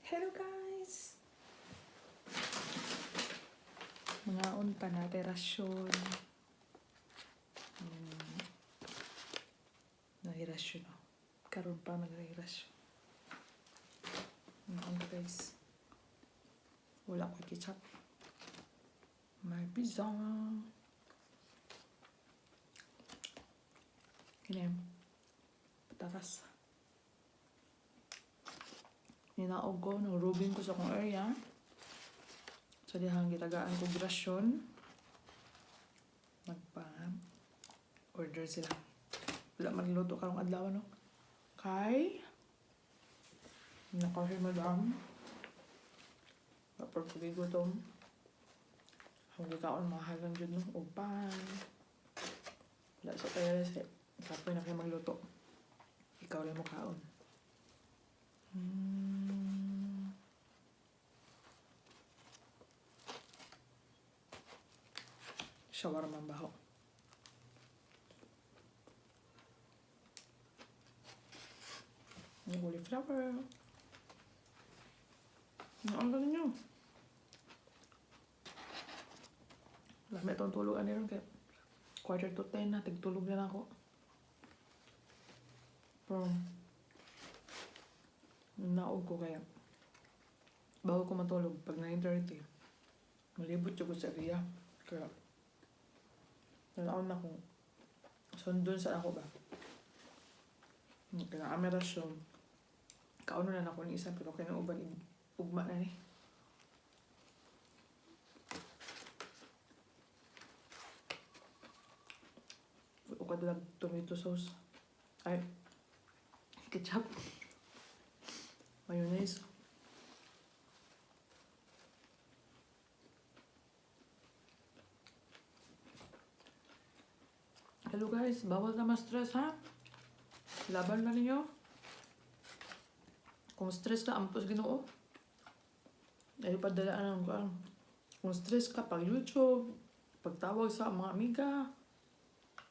Hello guys! Mga unta natin rasyon. Nahirasyon no. Karon pa naghirasyon. Mga unta guys. Wala ko ketchup. May pizza. Kini. Patatas. Ninaog ko, nang rubin ko sa akong area. So dihang gitagaan ko rasyon. Nagpa order sila. Wala magluto karong adlaw, no? Kay nakahi madam. Kapag gutom. Ang gikaon mahal lang jud, no? Og pan. Wala sa tayo sa kapoy na kayo magluto. Ikaw rin mo kaon. Shawarma ang baho. Yung cauliflower. Ang galing nyo. Lami itong tulog ano ron kaya 9:45 na, tigtulog na lang ako. Pero, naog ko kaya bago ko matulog, pag 9:30, malibot ko sa area. Kaya, nalaon na kung sundon sa ako ba. Kaya ang rasyon, kauno na nako ni isa pero kaya uban ugma na ni. O kadalag tomato sauce. Ay, ketchup. Mayonnaise. Hello guys, bawal na ma-stress ha. Laban na ninyo. Kung stress ka, ampos Ginoo. Ay padalaan ang kuan. Kung stress ka, pag YouTube, pagtawag sa mga amiga,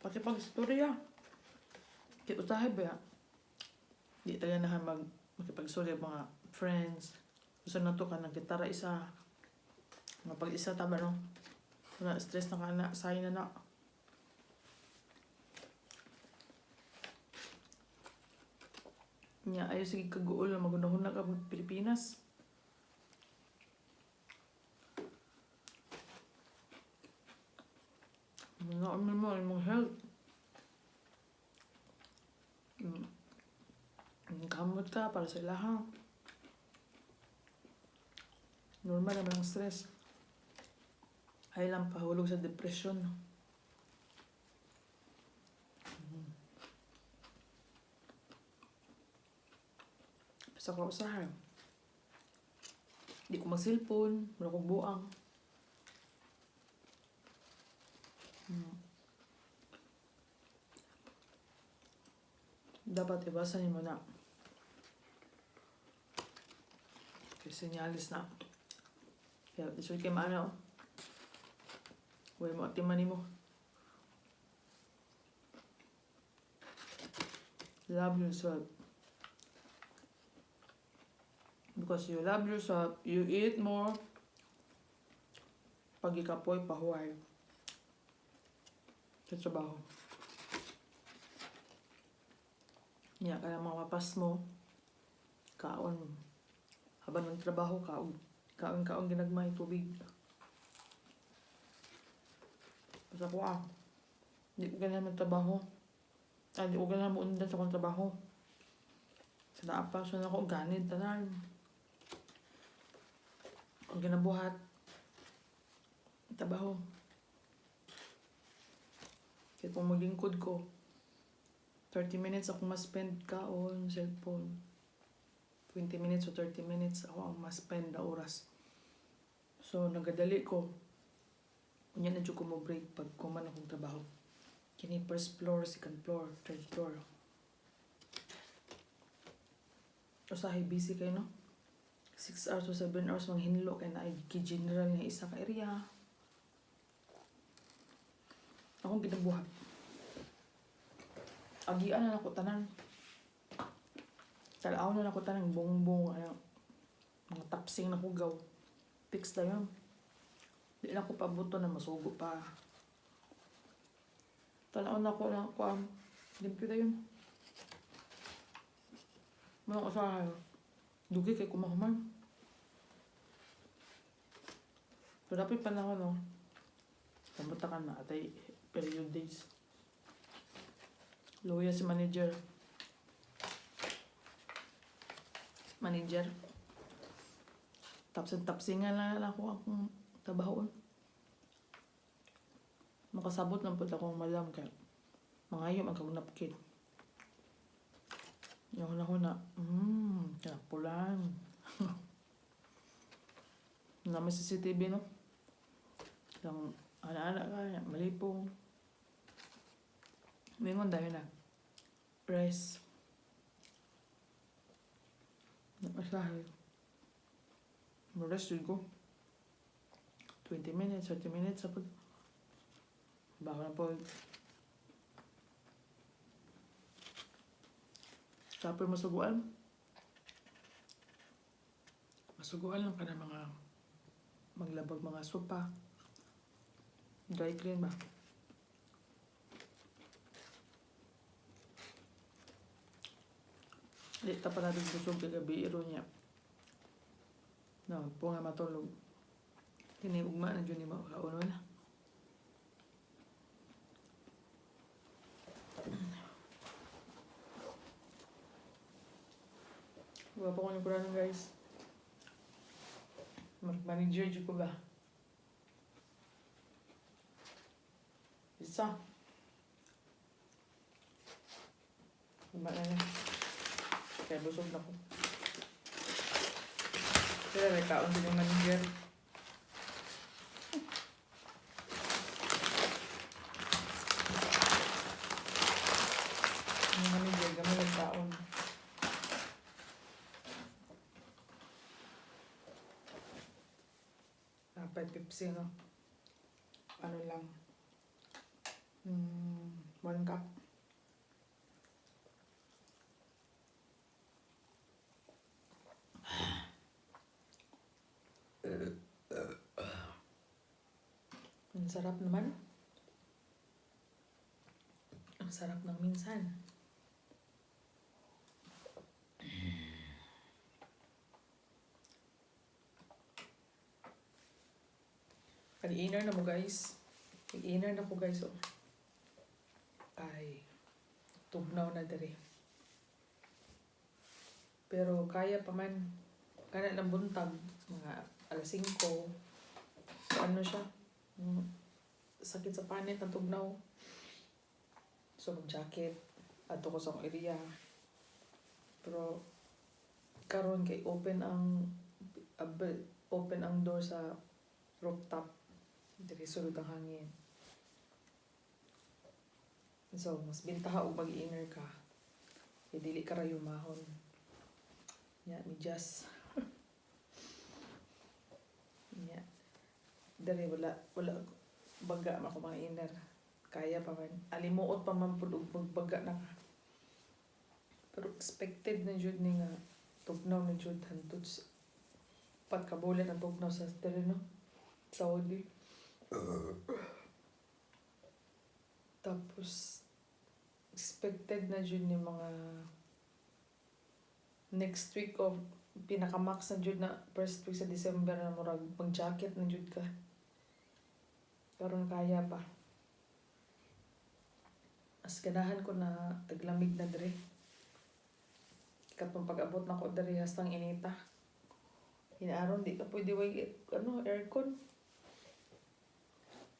pakipag-istorya. Kaya usahay ba ya? Di tayo na mag makipagstorya mga friends. Gusto na to ka ng gitara isa. Nga pag isa ta ba no? Na stress na ka na, say na na. Nya ayo sige kaguol na magunahon na ka Pilipinas. Naon mo imong health. Kamot ka para sa ilaha. Normal naman ang stress. Ay lang pahulog sa depression. Basta ko usahay. Di ko mag-cellphone, wala kong buang. Dapat iwasan mo na. Kay senyalis na. Kaya lisod kay maano. Huwag mo atiman mo. Love yourself. Because you love yourself, you eat more. Pag ikapoy, pahuway. Sa trabaho. Nya, kaya mga mapas mo, kaon. Habang nagtrabaho, kaon. Kaon, kaon, ginagmay, tubig. Basta ko ah. Hindi ko ganyan magtrabaho. Ay, hindi ko ganyan muundan sa akong trabaho. Sa naapa, so na ako, ganid, tanan. Ang ginabuhat, trabaho. Kaya kung maglingkod ko, 30 minutes ako ma-spend kaon, cellphone. 20 minutes o 30 minutes ako ang ma-spend na oras. So, nagadali ko. Unya na jud ko mo break pag kuman akong trabaho. Kini first floor, second floor, third floor. Usahay busy kayo, no? 6 hours o 7 hours manghinlo kay na general nga isa ka area. Akong ginabuhat. Agian na nako tanan. Talaw na nako tanan bongbong ano. Mga tapsing na hugaw. Fix na yun. Di na ko pabuto na masugo pa. Tanaw na ko na kuan. Limpyo na yun. Mga usahay. Dugi kay kumahuman. Pero dapat panahon, no? Kamuta ka na, atay period days. Luya si manager. Manager. Tapsin-tapsingan lang ako akong trabaho. Makasabot lang pud akong malam kay mangayo man kag napkin. Yung huna-huna, kinapulan. Na may CCTV, no? Yung ana-ana ka, malipong. Mingon dahil na. Rice. Masahe. Mo-rest jud ko. 20 minutes, 30 minutes, sapod. Baka na po. Tapos masuguan. Masuguan lang ka na mga maglabag, mga sopa. Dry clean ba? Di ta pa natin busog kagabi niya. No, po nga matulog. Kini ugma na jud ni makaunon na. Wala pa ko ni Kurano, guys. Mag-manager jud ko ba? Isa. Ugma na na. Kaya busog na ko. Kaya may kaon din yung manager. Yung manager, gamay nagkaon. Dapat Pepsi, no? Ano lang. 1 cup. Ang sarap naman. Ang sarap ng minsan. Kag-inner na mo, guys. Kag-inner na ko, guys, oh. Ay, tugnaw na diri. Pero kaya pa man. Kana ng buntag, mga alas 5. So ano siya? Sakit sa panit ang tugnaw. So mag-jacket. Adto ko sa akong area. Pero karon kay open ang door sa rooftop. Diri sulod ang hangin. So, mas bintaha og mag-inner ka. Kay dili ka ra yumahon. Nya, medyas. Nya. Diri wala baga man ko mga inner. Kaya pa man. Alimuot pa man pud og magbaga na ka. Pero expected na jud ni nga tugnaw na jud hantod sa 4 ka bulan ang tugnaw sa diri, no? Saudi. Tapos expected na jud ni mga next week of pinaka-max na jud na first week sa December na murag mag-jacket na jud ka. Karon kaya pa. Mas ganahan ko na taglamig na diri. Katong pag-abot na ko diri hastang inita. Inaaron di ka pwede way ano aircon.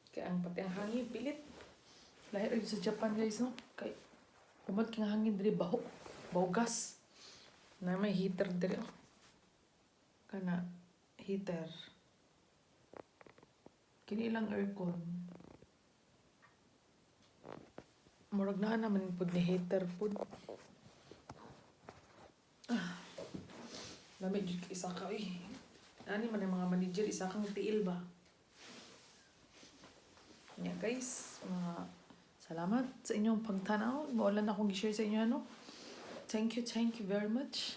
Kaya ang pati ang hangin pilit. Lahi rin sa Japan, guys, no. Kay kumot kay nga hangin diri baho. Baho gas. Na may heater diri, oh. Kana heater. Kini ilang aircon. Murag naa naman pud ni heater pud. Ah. Lami jud kay isa ka eh. Ani man ang mga manager, isa kang tiil ba. Yeah, guys, mga salamat sa inyong pagtanaw. Wala na akong i-share sa inyo, ano. Thank you very much.